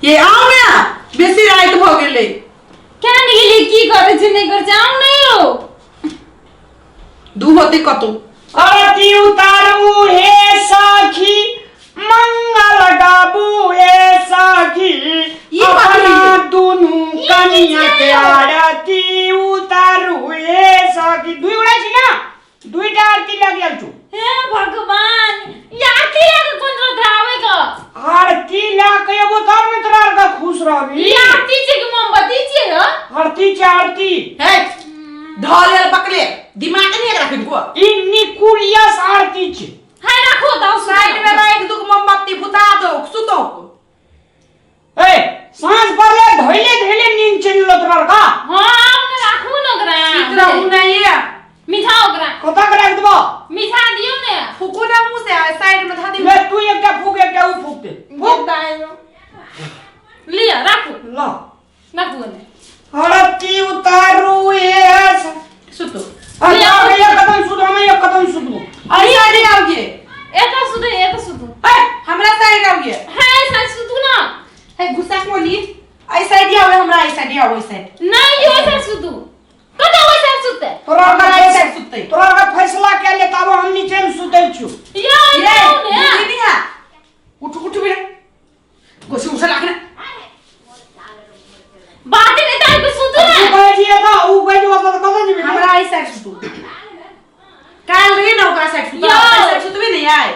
ये आउ ने, बेसी राति भऽ गेलै। केना नहि गेलियै? की करै छै, नहि करै छै, आउ ने यौ। दू होते कतौ। आरती उतारू हे सखी, मंगल गाबू हे सखी, ई कथी? अपना दुनू ई की कनिया के छियै? आरती उतारू हे सखी। दुई गोटा छी ना, दुईटा आरती लग गेल छु। हे भगवान, ई आरती लए कऽ कोन रोग आबै के? आरती लए के एगो तब ने तोरा आर के खुश रहबी। ई आरती छै कि मोमबत्ती छियै हौ? आरती छै आरती। हे ढल पकड़े दिमाग नहीं एकरा किनको। ई निकुलियस आरती छै। हाय राखो दाও। साइड में राख दू मोमबत्ती, बुता दो, सुतो। ए साँझ पड़ले धैले धैले नींद चलि गेलो तोरा आर का। हां, आउ ने, राखू ने ओकरा। सुत रहू नहीं ये। मिठा ओकरा। कतऽ के राखि देबो? मिठा दियौ ने। फूकू ना मुंह से, साइड में धऽ दी। ले तू एकटा फूक, एकटा ऊ फूकते। फूक। लिअ, राखू। ल। राखू ने। आरती उतारू ए सुतो। अच्छा, हम एक कदम सुत, हम एक कदम सुतबो। अरे साइड आओगे। एतऽ सुतू, एतऽ सुतू। ए हमरा साइड आओगे। हाय साइड सुतू ना। हे गुस्सा कोनी ऐ साइड आओ, हमरा ऐ साइड आओ, ऐ साइड। नहीं, यो साइड सुतू। कतऽ ओइ साइड सुतते? तोरा हमरा ऐ साइड सुतते। तोरा अगर फैसला के ले तब हम नीचे में सुतै छु। यो ये ने। दीदी है, उठ उठ बेटा, गोसी उठे लाखने। बात नहीं ताई पे सुतू तू ना। कहै छियै तऽ ऊ कहै छै ओतऽ तऽ कतऽ जेबही? हमरा ऐ साइड सुतू। काल रही ना ओकरा साइड सुतू, यो। ऐ साइड सुतबे नहीं आए।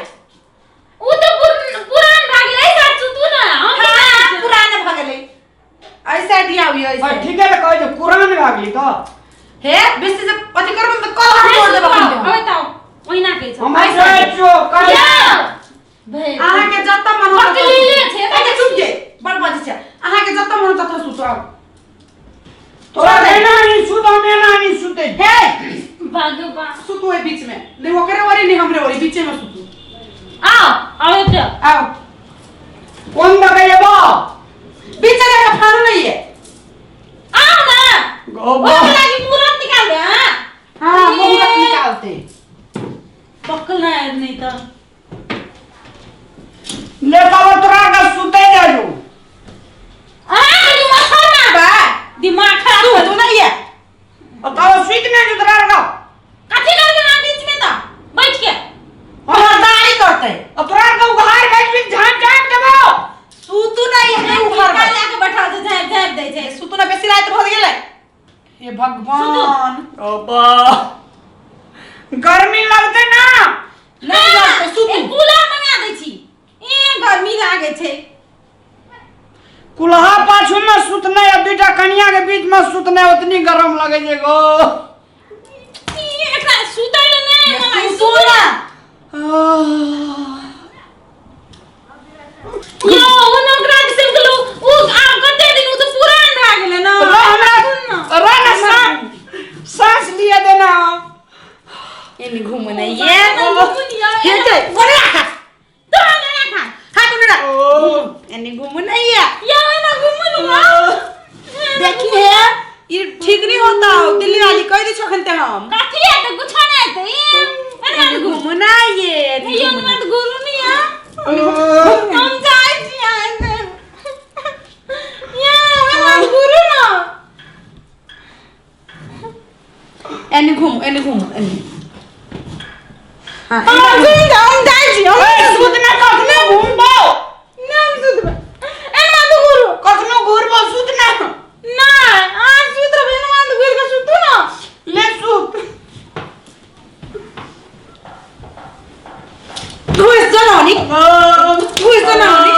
उ तो पुरान भा गेलै, साइड सुतू ना। हम तो हाँ, पुरान भऽ गेलै। ऐ साइड आउ, ऐ हाँ, साइड। ठीके तऽ कहै छै, कुरान भए गेली तऽ। हे बेसी जे अथी करबै तऽ कल हम तोड़ देब अखन। अबे ताऊ ओहिना कहै छै। हम जाइ छियौ काल्हि। भे अहाँके जतऽ मन होत बकलीले छै। अच्छा चुप गे, बड़ बजै छै। अहाँके जतऽ मन होत ततऽ सुतू, आउ। तोरा एना नहीं सुत, हम एना नहीं सुतै। हे भगवान, सुतू एहि बीच में, नहीं ओकरे ओरी नहीं हमरे ओरी, बीचे में सुतू। आओ आओ एतऽ। आओ। कोन दऽ एबो? बीचे में फाड़ू नहीं है। आओ ना। गोबा। ओकरा लागि मुरत निकाल दे। हां। हाँ, मुहूर्त निकालते। पकल ना नहीं तो। ले तब तोरा के सुतै जाजू। आ दिमाग खराब बा दिमाग खराब तू कर। तू नहीं है। और तब सुति नहीं जो तोरा के। कथी करबे ना बीच में त बैठ के? खबरदारी करते। और तोरा के उघार बैठ भी झाँप झाँप देबो। सुतू नहीं है उघार। निकाल के बैठा दे, झाँप झाँप दै छै। सुतू ना, बेसी रात भऽ गेलै। हे भगवान। अब्बा गर्मी लगतै ना। नहीं लगतै, सुतू। ए कूलर मंगा दै छी, ए गर्मी लागै छै। कुल्हा पाछू में सुतने आ दुईटा कनिया के बीच में सुतने उतनी गरम लगे छै गो। ई एकरा सुतै ले नै ये मंगाई, सुतू ना। यो उ नौकरा के सिर्फ गेलो उ आब कते दिन, उ त पुरान भए गेलै ना। रो हमरा रो ना, सांस लिया देना। एने घूम नहीं ये। हे हे ते बोले राख। तो ना राखा। हाथ में रख। एने घूम नहीं है। यो एना घुमु ना। देखी है, ये ठीक नहीं होता। दिल्ली वाली कह दी छखन ते हम। कथी है त कुछ नै त ए एना एने घुमु। घूम ना ये, एने यो घूम ना। मत गुरु नि आ, हम जाइ छी आने। या एना गुरु ना। एने घूम, एने घूम, एने। हाँ। हम घुमि जाउ, हम जाइ छी, हम ए सुतना, कखनो घूमबो। ना, हम सुतबै, एना मत गुरु। कखनो घूरबो, सुतना। ना, अहाँ सुत रहबै, एना मत घुरि कऽ सुतू ना। ले सुत। घुस जो ना होनी, घुस जो ना होनी।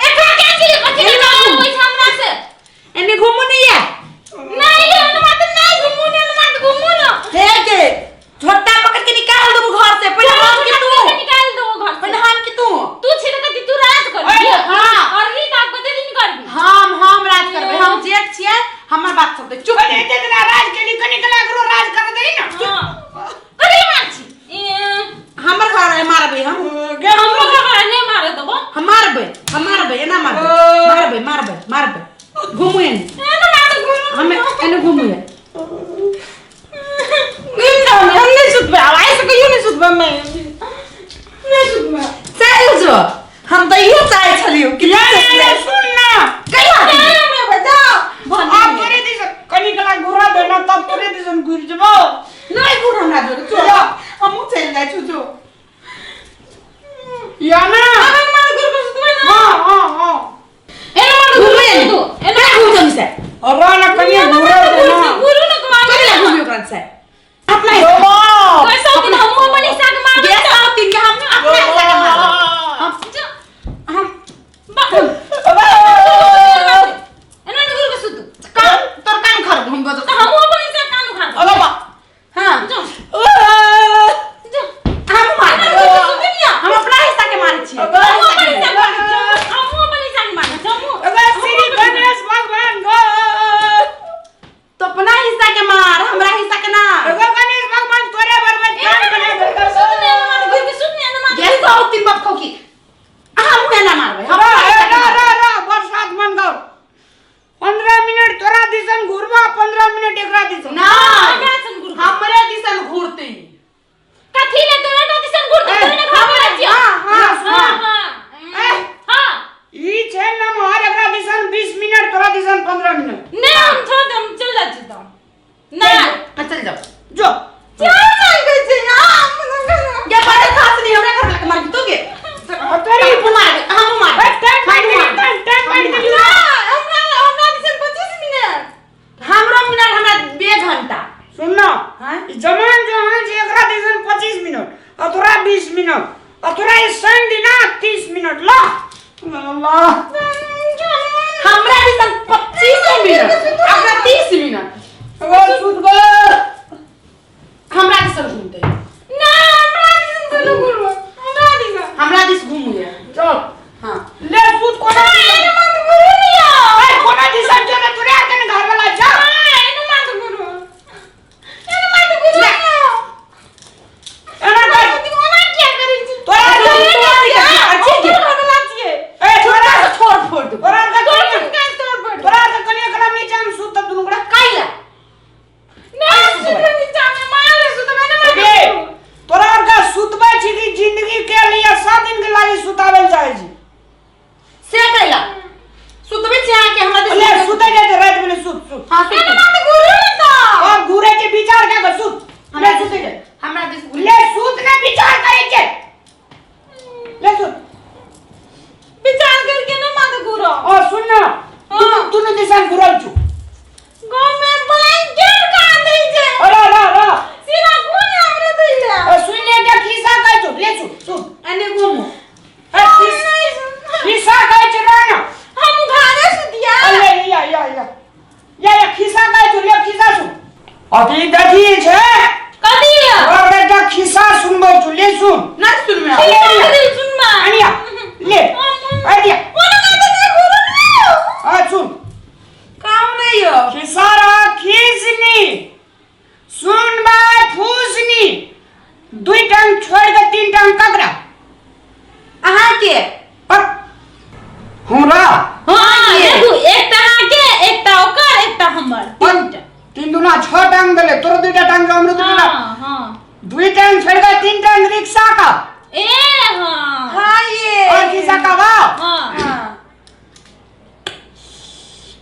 एकरा के छी कथी के होइ छै हमरा से? एने घूमो नहीं है। नहीं, एना मत नहीं घुमू ने, एना मत घुमू ना। हे के झोटा पकड़ के निकाल दो घर से पहले, हम कि तू? निकाल दो घर से। पहले हम कि तू? तू छी त कथी, तू राज करबी? हाँ। करबी त आब कते दिन करबी? हम राज करबै, हम जेठ छियै, हमर बात सुनतै। चुप। अरे एते दिना राज केली, कनी कला करो राज कर दे ना। हां, कथी मार छी? ए, हमर घर है, मारबै हम। गे। हमरो घर नहि मारे देबो। हम मारबै, हम मारबै, एना मारबै, मारबै, मारबै, मारबै। घुमू एने। एना मार घुमू। हम एने घुमू। घुमि जाउ ने, हम नहि सुतबै आब, आइ से कहियो नहि सुतबै, मैं नहीं सुतबै। चल जो, हम तऽ इहो चाहै छलियौ कि ये दिसन 15 मिनट। नहीं, हम छोड़ दे, हम चल जाते तो। नहीं। हाँ, चल जाओ। जो। क्या मांगे छे यार? हम ये बड़े खास नहीं, हमरा घर लगे मार तोगे। और तोरी हम मार, हम मार। ए, टाइम मार गेली, टाइम टाइम मार गेली। ना, हमरा हमरा दिसन 25 मिनट। हमरो मिनट, हमरा 2 घंटा। सुन ना। हाँ? ई जमान जहां जे एकरा दिसन 25 मिनट और तोरा 20 मिनट और तोरा ई संग दिना 30 मिनट ला। अल्लाह। हमरा दिसन 25 मिनट, हमरा 30 मिनट। ओ सुत गो। हमरा दिसन घूमते। ना, हमरा दिसन चलो घूमो। हमरा दिसन। हमरा दिस घूमू। चल। हाँ। ले सुत कोना। ना, एने मत घुरू नियो। ए कोना दिसन जो ना तोरा के घर वाला जा। ना, एने मत घुरू। एने मत घुरू नियो। एना कर। ओना किया करै छी? तोरा तोरा तोरा घर वाला छियै। ए छोरा छोड़ फोड़ दे। तोरा के तोर कनिया तोर पड़। तोरा के कनिया कलम नीचा में सुत तब दुनू गोरा काइला। ना, सुत नीचा में मारे सुत में ना ओके। तोरा के सुतबै छी कि जिंदगी के लिए 7 दिन के लागी सुतावेल चाहे छी? से कैला सुतबे छी अहाँ के हमरा दिस। ले सुतै जाय रात में सुत सुत। हाँ, सुत। एने मत घुरू नि तो। और घूरे के विचार के कर सुत। हमरा ले सुतै जाय। हमरा दिस घुरू। ले सुत ने विचार करै छै। ले सुत। विचार करके ना मत घुरो। और सुन ना। हाँ। दुनू दिशा घुरल छु। गांव में ब्लैंकेट कहाँ दै छै? अरे अरे अरे। सीधा कोन हमरा दै ले? और सुन ले एकटा खिस्सा कहै छु। ले सुत सुत। एने घूमू। ए खिस्सा कहै छु रे ना। हम घरे सुतिया। अरे या या या या या खिस्सा कहै छु। ले खिस्सा सुन। अभी देखी छै। कथी? और एकटा खिस्सा सुनबै छु। ले सुन। ना सुनमे। ले कथी सुनमा? अनिया ले आइडिया। कोन कथी दै घुरू नियो? आ सुन। काम नहीं हो। खिस्सा रहा खिसनी सुन बाय फूसनी दुई टांग छोड़ के 3 टांग ककरा अहाँ के। पर हमरा। हाँ, ये। देखू, एकटा अहाँके, एकटा ओकर, एकटा हमर। तीन तीन दुना 6 टांग देले तोरो दुईटा टांग हमरो दुईटा। हाँ, हाँ। दुई टांग छोड़ के 3 टांग रिक्शा का। ए हाँ। हाँ ये। और खिस्सा का वाह। हाँ। हाँ।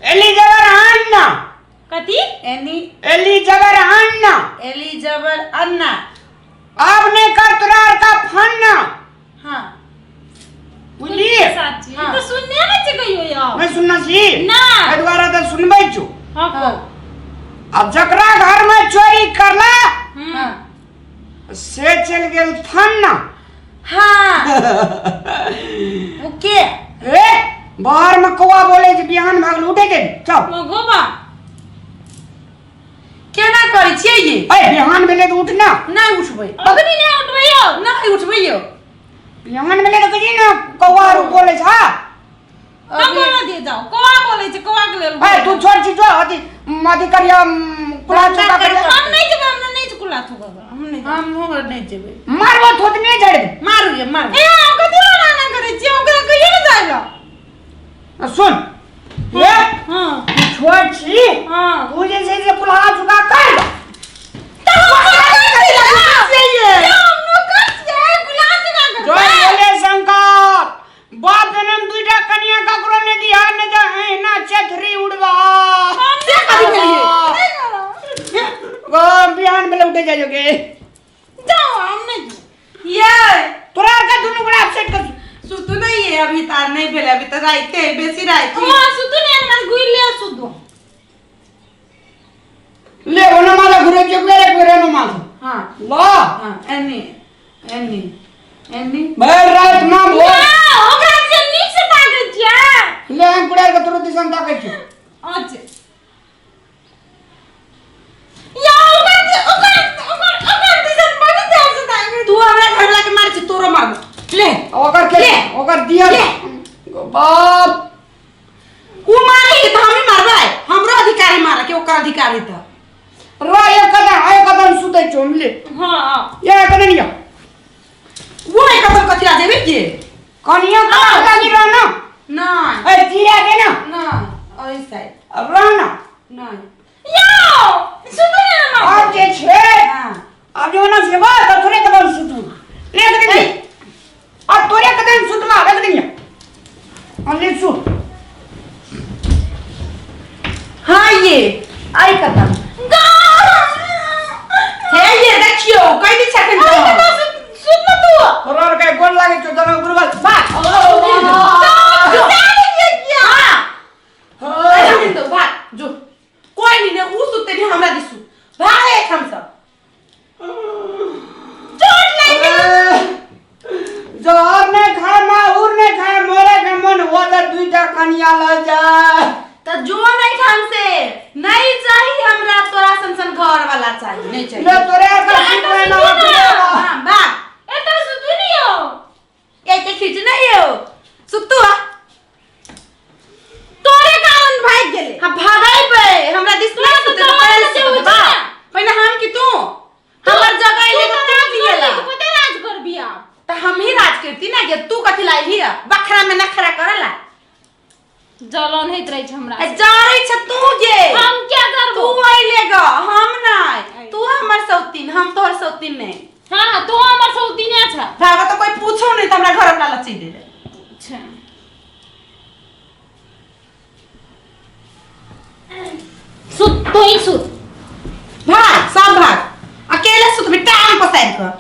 एली जबर अन्ना। कथी? एनी। एली जबर अन्ना। एली जबर अन्ना। अब ने कर तोरार का फन्ना। हाँ। बुझली? साची। हाँ। तो सुनने नै छै कहियो यार। नहीं सुनना छी। ना। एहि दुआरे तऽ सुनबै छु। हाँ, हाँ। अब जकरा घर में चोरी करला हाँ। से चल गेल थाना। हाँ। ओके। ए बाहर में कौआ बोले जे बिहान भागल उठे के चल। गोबा। केना करै छियै ये? ए बिहान भेलै तऽ उठना। नहीं उठबै। अखनी नै उठबै यौ। नहीं उठबै यौ। बिहान भेलै तऽ कही ने कौआ आर बोले छै। हाँ। हम बोला दिए जाओ। कौआ बोलै छै, कौआ के लेल। ए तू छोड़ छी जो अथी अथी करिया कुला चुका करिया। हम नै जेबै, हमरा नै छै कुला थुका। हम नै। हम नहीं जेबै। मारबो थोत नहीं झड़ दे। मारू ये मारू। ए हम कथी ला नाना करै छियै? ओकरा कहियो ने जाय ला। सुन। ए हां। तू छोड़ छी। हां। तू जे छै से कुला चुका कर। त हम करै छियै। हम नौकर छियै, कुला चुका कर। जय बोले शंकर। बाप जनम दुईटा कनिया ककरो ने दिया ने जा एना चेथरी उड़बा। से कथी केलियै? गो बिहान बेले उठे जायोगे। जाओ, हम नहीं जेबै। ये तोरा के दुनू गोड़ा अपसेट कर। सुतू नहीं है अभी तार नहीं भेले अभी तो राइते है बेसी राइत। हां, सुतू ने मन गुइल ले सुतू। ले ओना माला घुरे चुकले रे घुरे नो माला। हां। ला। हां, एनी एनी एनी भर रात मां भोर। ना, ओकरा से नीक से ताकै छियै। ले हम कुड़ार के तोरो दिसन ताकै छी। अच्छा। या ओकर ओकर ओकर ओकर दिसन बड़ जोर से ताकै। तू हमरा घर वाला के मार छी तोरो मारबो। ले ओकर के ले। ओकर दिया ले। बाप उ मारी त हम ही मारबै। हमरो अधिकार है मारे के ओकर अधिकार है त। रा एक कदम एक कदम सुतै छौ हम ले। हां। ये कदम या वो एक कदम कथि आ जेबे के? कनिया का लागी रहना। नहीं। ए जिया दे ना। नहीं, ओइ साइड। अब रहना। नहीं। या सुतू ने ना। अब जे छे हां। अब जो ना सेवा त तोरे कदम सुतू। ले कदम ले। अब तोरे कदम सुतमा रख दिया। हम ले सुत। ये आई खत्म हे ये देखियो कहि दै छखन तो सुन न तू तोरा आर के गोर लागै छौ जनक बुढ़बा भाग हां ऐसा तो भाग जो कोई नहीं ने उ सुते नहीं हमरा दिसु भाग एक हम सब चोट लागि जहर नहि खाय माहुर नहि खाय मरे के मन हुआ तऽ दुईटा कनिया लऽ जाय त जो नहीं खाम से नहीं चाहिए हमरा तोरा सन सन घर वाला चाहिए नहीं चाहिए ले तोरे आर के सुत रहे ना हां भाग ए त सुतु नहीं हो ए के खींच नहीं हो सुतु आ तोरे कारण भाग गेले हां भागाई पे हमरा दिस तोरा नहीं तो सुते तो जवान पहले से सुते उठ बा ना। पहिने हम कि तू हमर जगह इले तू तो राज तू जियला करबी, तू कते राज करबी आब त हम ही राज करती ना कि तू कथी लाई हिया बखरा में नखरा करला जलन होइत रहै छै हमरा ए जारै छ तू गे हम क्या तू करबो अइले ग हम नहीं तू हमर सौतीन हम तोहर सौतीन नहीं हां तू हमर सौतीने छ भागा तो कोई पूछो नहीं तो हमरा घर वाला लची दे अच्छा सुत तो ही सुत भाग सब भाग अकेले सुत भी टांग पसार कर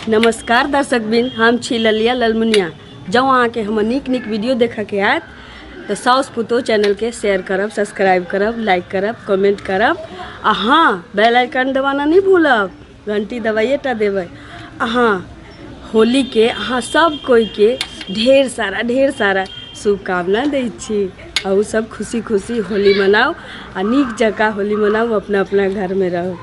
नमस्कार दर्शक बिन, हम छी ललिया ललमुनिया। जँ अहाँके हमर नीक नीक वीडियो देखऽके आयत तऽ साउस पुतोह चैनलके शेयर करब, सब्सक्राइब करब, लाइक करब, कमेंट करब आ हाँ, बेल आइकन दबाना नहि भूलब, घंटी दबाइए टा देबै। आ हाँ, होलीके अहाँ सब कोइके ढेर सारा शुभकामना दै छी। अहूँ सब खुशी खुशी होली मनाउ आ नीक जकाँ होली मनाउ, अपना अपना घरमे रहू।